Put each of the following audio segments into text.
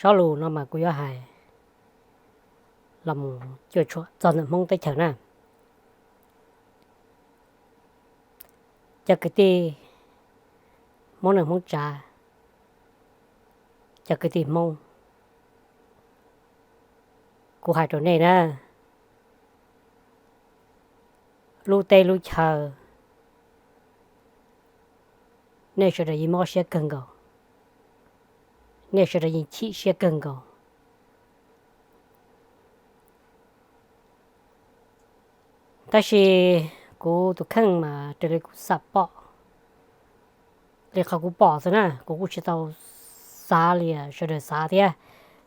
Zaj lus no mas kuv yuav hais los mus cuam tshuam txog ntawm Hmoob teb chaws na. Cov kwv tij Hmoob neej Hmoob tsav, cov kwv tij Hmoob, kuv hais rau nej na, lub teb lub chaw, nej sawv daws yeej mob siab kawg nkaus, nej sawv daws yeej chim siab kawg nkaus. Tab sis kuv tus kheej mas raws li kuv xav pom li qhov kuv pom xwb na, kuv kuj tsis tau xav li sawv daws xav thiab,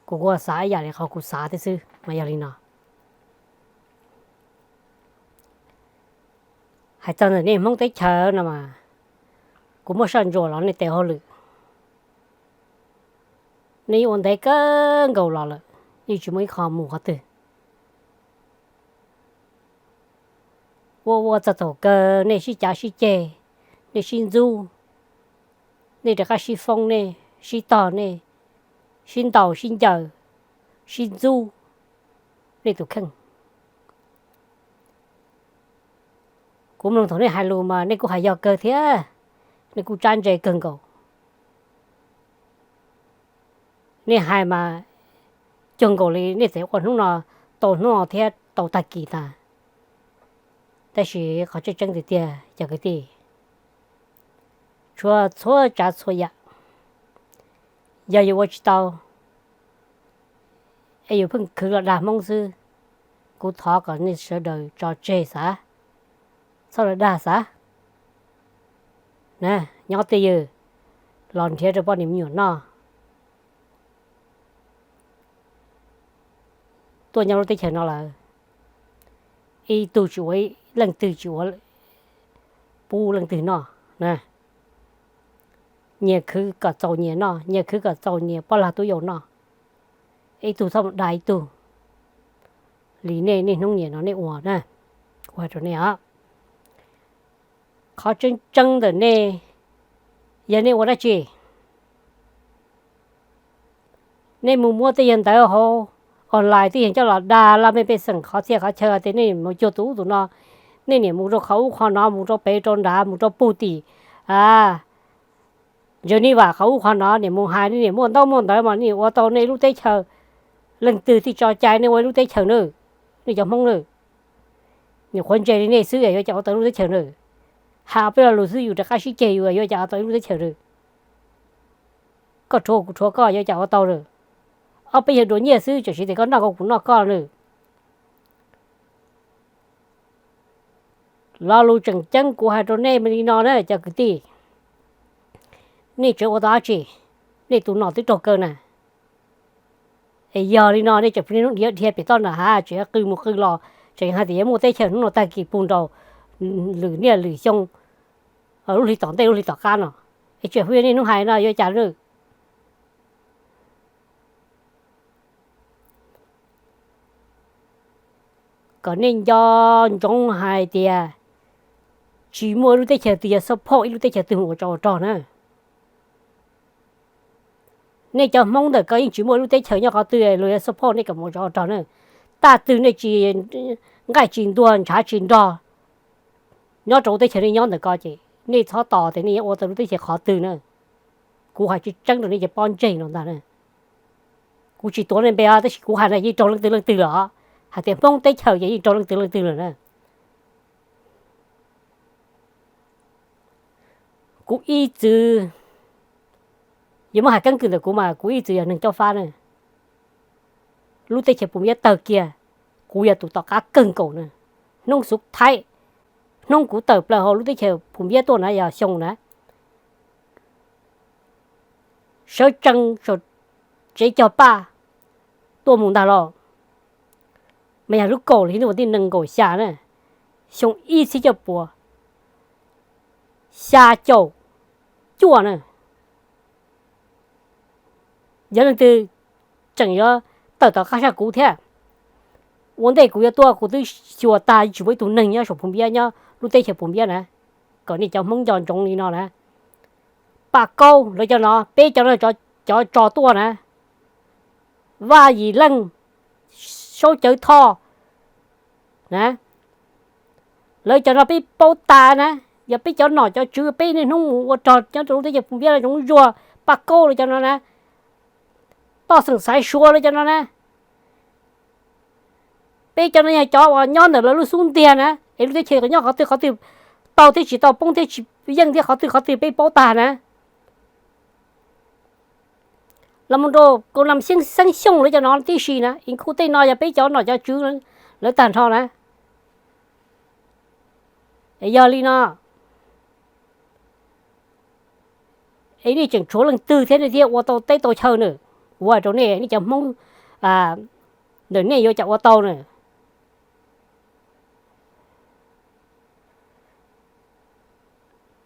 kuv kuj xav ib yam li qhov kuv xav thiab xwb mas yog li no. Hais txog ntawm nej Hmoob teb chaws no mas, kuv muaj soj ntsuam los nej tes hauj lwm, nej yeej ua ntev kawg nkaus los lawm, yeej tsis muaj ib qho mus qhov twg. Ua ua txog thaum kawg nej sib cav sib ceg, nej sib ntxub, nej rov qab sib foob, nej sib tog, nej sib ntaus sib ncaws, sib ntxub nej tus kheej. Kuv mloog thaum nej hais lus mas nej kuj hais yog kawg thiab, nej kuj tsab ntse kawg nkaus. Nej hais mas cuag nkaus li nej txawm ua hnub no tau hnub no thiab tau tag kis tas. Tab sis qhov tseeb tseeb tiag tiag cov kwv tij, tshuav txhua tsav txhua yam, yog yus ua tsis tau es yus pheej khwv los dag Hmoob xwb, kuv thov kom nej sawv daws tso tseg xav, txhob los dag xav. Nyob twj ywm los nrhiav rau poj niam me nyuam noj. Tuaj nyob lub teb chaws no lawm, ib tug tsis ua, leej twg tsis ua pub leej twg noj na. Nyias khwv kom txaus nyias noj, nyias khwv kom txaus nyias poj lag tub yau noj. Ib tug txhob mus dag ib tug li nej niaj hnub nim no nej ua na. Kuv hais rau nej os, qhov tseeb tseeb ntawm nej, yog nej ua dab tsi? Nej mus muab tej yawg ntawd hauv online tej yawg coj los dag laj mej pej xeem qhov txhia qhov chaw tias nej mus cuag tus ub tus no, nej niam mus rau qhov ub qhov no, mus rau pem rau nrad, mus rau puag tim Geneva qhov ub qhov no, niam mus hais nej niam muaj ntaub muaj ntawv mas nej ua tau nej lub teb chaws. Leej twg thiaj tso cai nej ua lub teb chaws na? Nej cov Hmoob na, nyuam qhuav ntse li nej xwb yuav cas ua tau lub teb chaws na? Hais ob peb lo lus xwb yus rov qab sib ceg yus yuav cas ua tau ib lub teb chaws na? Koj rhuav kuv rhuav koj yuav cas ua tau na? Ob peb yawg dua nyiaj xwb tsam sis tias koj noj koj kuv noj koj na. Lo lus tseem ceeb kuv hais rau nej li no na cov kwv tij, nej tseem ua tau dab tsi? Nej tus nom twb raug kaw na. Es yog li no nej tseem pheej niaj hnub dhia dhia pem toj nram hav, tseem qw mus qw los, tseem hais tias yuav muaj teb chaws hnub no tag kis puag nraud, lwm niaj lwm xyoo, lub hli tom ntej lub hli tom qab no. Es tseem pheej niaj hnub hais no yuav cas na? Kom nej nco ntsoov hais tias tsis muaj ib lub teb chaws twg yog xab phauj ib lub teb chaws twg mus ua tsov ua rog na. Nej cov Hmoob ntawm ko yeej tsis muaj ib lub teb chaws nyob qhov twg luag yuav xab phauj nej kom mus ua tsov ua rog na. Taj twg nej tsis nqaij tsis ntuag ntshav tsis nrog nyob rau lub teb chaws nej nyob ntawm ko ces nej txhob tos tias nej yuav ua tau lub teb chaws qhov twg na. Kuv hais tseeb tseeb rau nej cov pob ntseg no ntag na. Kuv tsis tuav nej npe os, tab sis kuv hais no yeej raug leej twg leej twg lawm os. Hais tias Hmoob teb chaws ces yeej raug leej twg leej twg lawm na. Kuv ib txwm, yog muab hais keeb kwm ntawm kuv mas kuv ib txwm yog neeg cob fab na. Lub teb chaws Phum Viab tawg kiag, kuv yog tus tom qab kawg nkaus na. Hnub xuv thaib, hnub kuv tawm plaws hauv lub teb chaws Phum Viab tuaj na yog xyoo na, sawv tsees saum tsev cog paj tuaj mus ntag los, mas yog lub kaum li hnub vas thib nees nkaum xya na, xyoo ib txhiab cuaj puas xya caum cuaj na. Yog leej twg tseem yuav tawm tom qab sab kuv thiab, ua ntej kuv yuav tuaj kuv twb xyuas tag tsis muaj ib tug neeg nyob saum Phum Viab nyob lub teb chaws Phum Viab na. Kom nej cov Hmoob nco ntsoov li no na. Paj Kaub lawv cov no, peb cov no cov tso tuaj na, Vaj Yim Leej, Saub Cawv Thoj na, lawv cov no peb paub tas na, yog peb cov nom cov tswv peb niaj hnub mus ua rog nyob rau lub teb chaws Phoos Viab los Zoov Zuag, Paj Kaub lawv cov no na, Toj Xeem Xaiv Suav lawv cov no na. Peb cov no yog cov uas nyob ntawm lawv lub xub ntiag na, es lub teb chaws nyob qhov twg qhov twg tau thiab tsis tau, poob thiab tsis yeej thiab qhov twg qhov twg peb paub tag na. Los mus rau Kaus Nam Xeeb Xyooj lawv cov no tib si na, es kuj tej no yog peb cov nom cov tswv lawv tag nrho na. Es yog li no, es nej tseem tshuav leej twg thiab nej thiaj ua tau teb tau chaw na? Ua rau nej, nej cov Hmoob ntawm nej yuav cas ua tau na?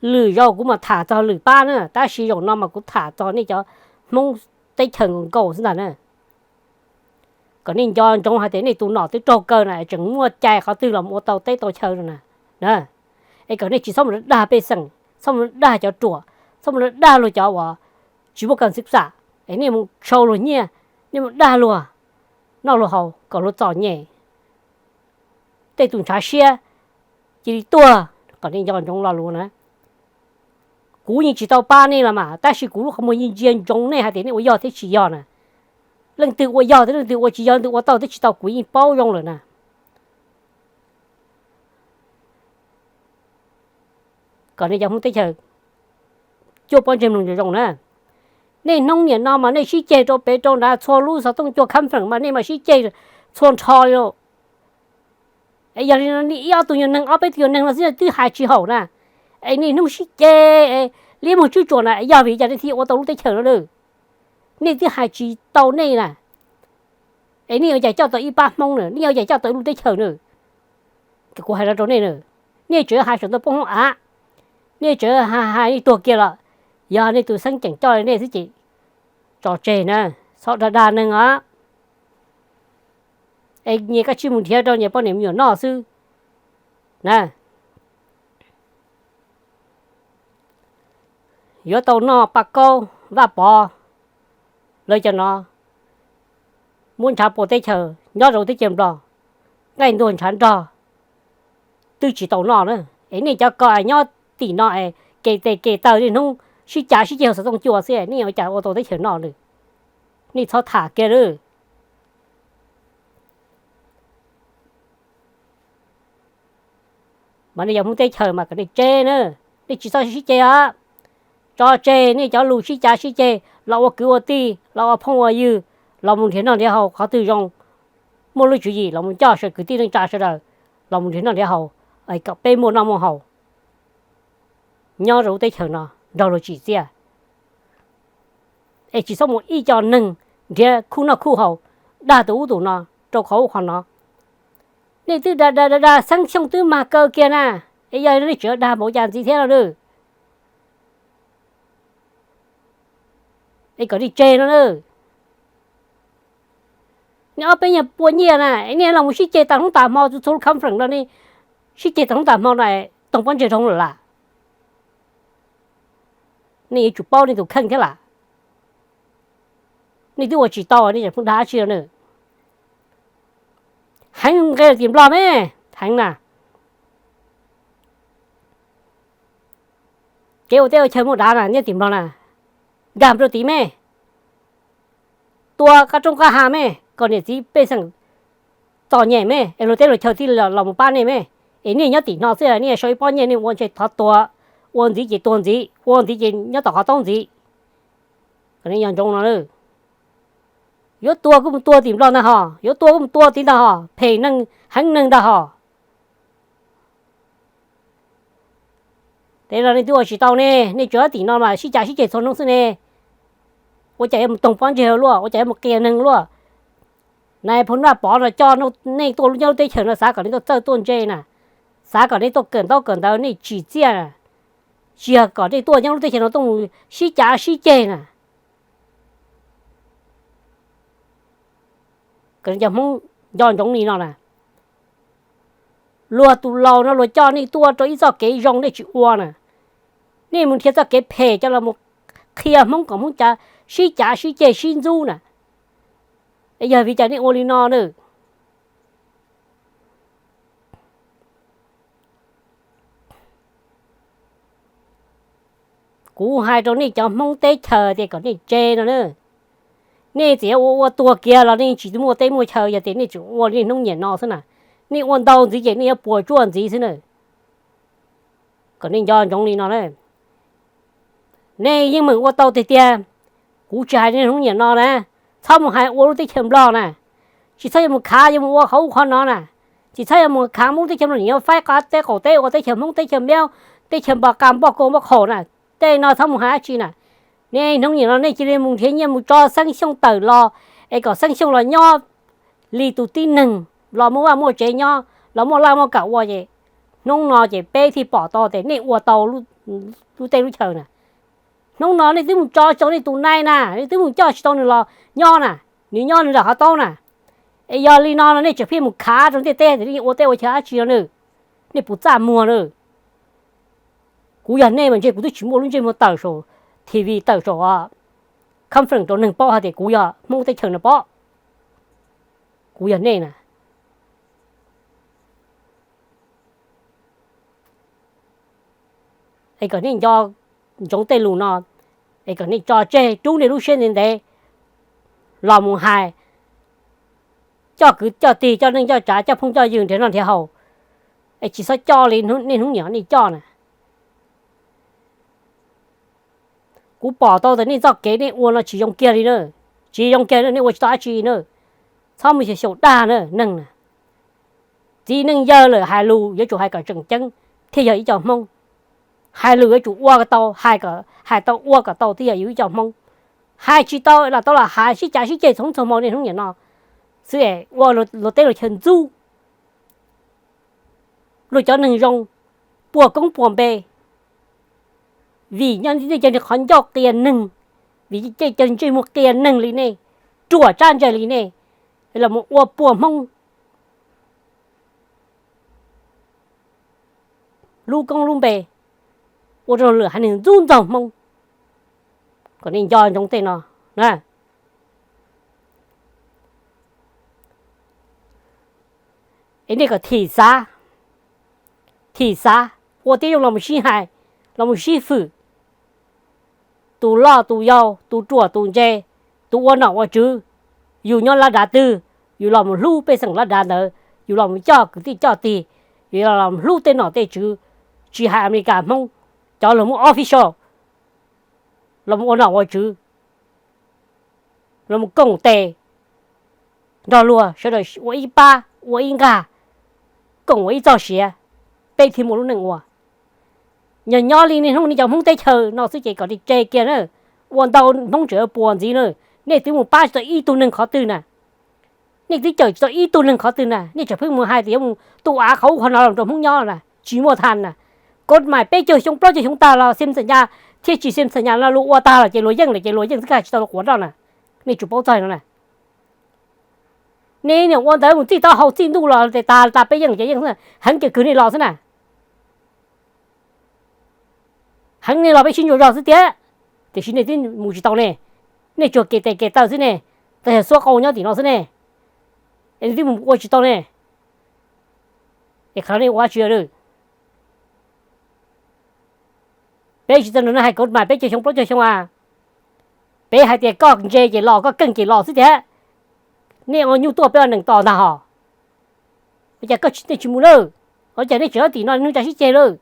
Lwm zaus kuv mam tham txog lwm pab na, tab sis zaum no mas kuv tham txog nej cov Hmoob teb chaws nkaus nkaus xwb ntag na. Kom nej nco ntsoov hais tias nej tus nom twb raug kaw na, tseem muaj cai qhov twg los ua tau teb tau chaw no na. Es kom nej tsis txhob mus dag pej xeem, txhob mus dag cov ruam, txhob mus dag luag cov uas tsis muaj kam xib xam, es nej mus sau luag nyiaj, nej mus dag luag, noj luag haus kom luag txom nyem, tej tus ntshav siab cia li tuag, kom nej nco ntsoov lo lus na. Kuv yeej tsis tau pab nej los mas, tab sis kuv lub qhov muag yeej ntsia ntsoov nej hais tias nej ua yog thiab tsis yog na. Leej twg ua yog thiab leej twg ua tsis yog, leej twg ua tau thiab tsis tau kuv yeej paub zoo lawm na. Kom nej cov Hmoob teb chaws cuaj pob ntseg mloog zoo zoo na. Nej hnub niam no mas nej sib ceg rau pem rau nrad, txhua lub xov tooj cua khab feem mas nej mas sib ceg txhua nrho li lauj. Es yog li no nej ib ob tug nyuag neeg, ob peb tug nyuag neeg no xwb twb hais tsis haum na. Es nej hnub sib ceg liab muag tswb tsuas na, yog vim cas nej thiaj ua tau lub teb chaws no lawm? Nej twb hais tsis tau nej na. Es nej ua cas coj tau ib pab Hmoob na, nej ua cas coj tau ib lub teb chaws na? Kuv hais no rau nej na, nej tseem hais saum ntoo poob hoob av, nej tseem hais hais nej tuag kiag los, yog nej tus xeeb ceem coj li nej xwb ces tso tseg na, txhob dag dag neeg os. Es nyias koj tsij mus nrhiav rau nyias poj niam me nyuam noj xwb na. Yuav tau noj Paj Kaub, Vaj Pov lawv cov no muab ntshav pua teb chaws nyob rau teb chaws Nplog, nqaij ntuag ntshav nrog twb tsis tau noj na. Es nej cov ko nyob tim no es kev tes kev taw niaj hnub sib cav sib ceg hauv xov tooj cua xwb, nej ua cas ua tau teb chaws noj lawm? Nej txhob tham kiag lawm. Mas nej yog Hmoob teb chaws mas kom nej tseg na, nej tsis txhob sib ceg os. Tso tseg nej cov lus sib cav sib ceg los ua kwv ua tij los ua phooj ua ywg, los mus nrhiav noj nrhiav haus qhov twg zoo, muaj lub tswv yim los mus coj sawv kwv tij neej tsa sawv daws los mus nrhiav noj nrhiav haus, kom peb muaj noj muaj haus nyob rau lub teb chaws no nrog luag tsim txiaj. Es tsis txhob mus ib co neeg nrhiav khuj noj khuj haus, dag tus ub tus no rau qhov ub qhov no. Nej twb dag dag dag dag Xeeb Xyooj twb mag kaw kiag na, es yog nej tseem dag npaum cas ntxiv thiab no lawm? Es kom nej tseg no na. Nej ob peb nyuag pua nyiaj na, es nej los mus sib ceg tas hnub tas hmo, txhua lub conference no nej sib ceg tas hnub tas hmo no, toog pob ntseg rau lawm las. Nej yuav tsum paub nej tus kheej thiab las. Nej twb ua tsis tau nej tseem pheej dag dab tsi no na? Heev nqe tim Nplog me, heev na. Kev ua teb ua chaw muaj dav na nyob tim Nplog na, nkag rau tid me, tua qab roob qab hav me, kom niam txiv pej xeem txom nyem me, es luag teb luag chaw thiaj los mus pab nej me. Es nej nyob tim no xwb, nej sau ib pob nyiaj nej ua ntshe thov tua, ua ntxiv ces tua ntxiv, ua ntxiv ces nyob tom qhov taub ntxiv. Kom nej nco ntsoov no lawm. Yuav tua kuj mus tua tim Nplog ntag hos, yuav tua kuj mus tua tid ntag hos, phem neeg heev neeg ntag hos. Tej los nej twb ua tsis tau ne, nej tsuas tim no mas sib cav sib ceg txhua hnub xwb ne. Ua cas yuav mus toog pob ntseg luaj, ua cas yuav mus qia neeg luaj? Nais phoo Vaj Pov no coj nej tuaj nyob lub teb chaws no xav kom nej tuaj txawj tuaj ntse na, xav kom nej tuaj kawm ntaub kawm ntawv, nej tsim txiaj na, tsis yog kom nej tuaj nyob lub teb chaws no tuaj mus sib cav sib ceg na. Kom cov Hmoob nco ntsoov li no na, luag tus laus no luag coj nej tuaj rau ib txoj kev zoo nej tsis ua na, nej mus nrhiav txoj kev phem coj los mus qhia Hmoob kom Hmoob cav, sib cav sib ceg sib ntxub na. Es yog vim cas nej ua li no na? Kuv hais rau nej cov Hmoob teb chaws tias kom nej tse no na. Nej txawm yuav ua ua tuag kiag los nej tsis muaj teb muaj chaw, yog tias nej tseem ua li nej hnub niam no xwb na, nej ua ntau ntxiv ces nej yuav puas tsuaj ntxiv xwb na. Kom nej nco ntsoov li no na. Nej yeej meem ua tau tiag tiag. Kuv tsis hais nej hnub niam no na, txhob mus hais ua lub teb chaws Nplog na, tsis txhob yuav mus khav yuav mus ua qhov ub qhov no na, tsis txhob yuav mus khav mus lub teb chaws Nplog, nyiam yuav faib qab teb qaum teb ua teb chaws Hmoob teb chaws Nplog, teb chaws npog ka npog kua npog qhaum na. Tej no txhob mus hais dab tsi na. Nej hnub niam no nej cia li mus nrhiav nyiaj mus tso Xeeb Xyooj tawm los, es kom Xeeb Xyooj los nyob li tus tib neeg, los muaj vaj muaj tsev nyob, los muaj laj muaj kam ua ces hnub no ces peb thiaj pom tau tias nej ua tau lub teb lub chaws na. Hnub no nej twb mus tso tsis tau nej tus nai na, nej twb mus coj tsis tau nws los nyob na, nws nyob nws lawm qhov taub na. Es yog li no no nej tseem pheej mus khav rau ntiaj teb tias nej ua teb ua chaw dab tsi no na, nej puas txaj muag na? Kuv yog nej mas ntshe kuv twb tsis muaj lub ntsej muag tawm saum T V tawm saum conference rau neeg paub hais tias kuv yog Hmoob teb chaws no pob. Kuv yog nej na. Es kom nej nco ntsoov tej lus no, es kom nej tso tseg, rub nej lub siab ntev ntev los mus hais, coj kwv coj tij, coj neej coj tsav, coj phooj coj ywg nrhiav noj nrhiav haus, es tsis txhob coj li nej hnub niam nej coj na. Kuv pom tau tias nej txoj kev nej ua no tsis zoo kiag li na, tsis zoo kiag, nej ua tsis tau dab tsi na. Txhob mus xyaum xyaum dag na neeg na. Txiv neej yawg lawm hais lus yuav tsum hais kom tseem ceeb thiaj yog ib co Hmoob. Hais lus yuav tsum ua kom tau, hais tau ua kom tau thiaj yog yus ib co Hmoob. Hais tsis tau los tau los hais sib cav sib ceg txhob txog hmo nej hnub niam no xwb es ua luag teb luag chaw ntxub luag cov neeg zoo, puas koob puas npe. Vim nyob nej cov qhov ncauj qias neeg, vim nej cov ntsej muag qias neeg li nej, ruam tsab ntse li nej, los mus ua puas Hmoob lub koob lub npe, ua rau lwm haiv neeg ntxub ntxaug Hmoob. Kom nej nco ntsoov tej no na. Es nej kom thim xav, thim xav, ua tib zoo los mus sib hais, los mus sib fwm. Tus loj tus yau, tus ruam tus ntse, tus ua nom ua tswv, yus nyob lab dav twg, yus los mus hlub pej xeem lab dav ntawd, yus los mus coj kwv tij coj tij, yus los hlub tej nom tej tswv, tsis hais Amelikas Hmoob, cov luag muaj official los mus ua nom ua tswv, los mus koom tes nrog luag sawv daws ua ib pab ua ib nqag, koom ua ib txoj sia, peb thiaj muaj lub neej ua. Nyob nyob li niaj hnub nej cov Hmoob teb chaws no xwb ces kom nej tse kiag na. Ua ntau Hmoob tseem puas ntxiv na. Nej twb mus pab tsis tau ib tug neeg qhov twg na. Nej twb cawm tsis tau ib tug neeg qhov twg na, nej tseem pheej mus hais tias yuav mus tu av qhov ub qhov no los rau Hmoob nyob na, tsis muaj tha na. Kod mais peb caug xyoo plaub caug xyoo tag los xim xam nyas thiab tsis xim xam nyas no luag ua tag los ces luag yeej lawm ces luag yeej xwb, kag tsis tau luag quav nroj na. Nej tsuas paub txog no na. Nej niam ua ntawd mus txij taub hau txij ntuj los tes tas tas peb yeej ces yeej xwb, heev kiag kwv nej los xwb na. Heev nej los peb sib ntsuas zog xwb tiag, tiam sis nej twb mus tsis tau ne. Nej tsuas kev tes kev taw xwb ne, tab yog xuab qau nyob tim no xwb ne, es nej twb mus ua tsis tau ne. Es qhov nej ua dab tsi lawm? Peb tsis tau nrog nej hais kod mais peb caug xyoo plaub caug xyoo a. Peb hais tias koj ntse ces los, koj keej ces los xwb tiag. Nej ua nyuj tuaj peb ua nees tos ntag hos. Ua cas koj nej tsis mus lawm? Ua cas nej tseem nyob tim no niaj hnub tsa sib ceg lawm?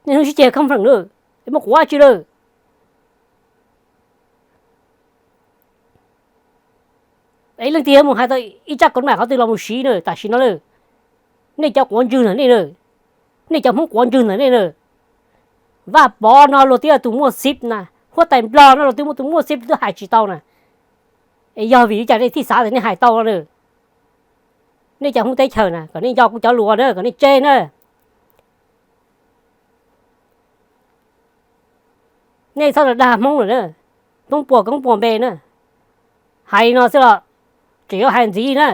Niaj hnub sib ceg khoob fleem lawm, es muaj quav dab tsi lawm? Es leej twg yuav mus hais tau ib tsab kod mais qhov twg los mus siv na tam sim no lawm? Nej cov quav ntswg ntawm nej na, nej cov Hmoob quav ntswg ntawm nej na. Vaj Pov no luag twb yog tus muaj xib na, huab tais Nplog no luag twb muaj tus muaj xib twb hais tsis tau na. Es yog vim li cas nej thiaj xav tias nej hais tau no na? Nej cov Hmoob teb chaws na, kom nej nco kuv cov lus na, kom nej tse na. Nej txhob dag Hmoob lawm na, Hmoob puas koob puas npe na. Hais li no xwb los tseem yuav hais ntxiv na.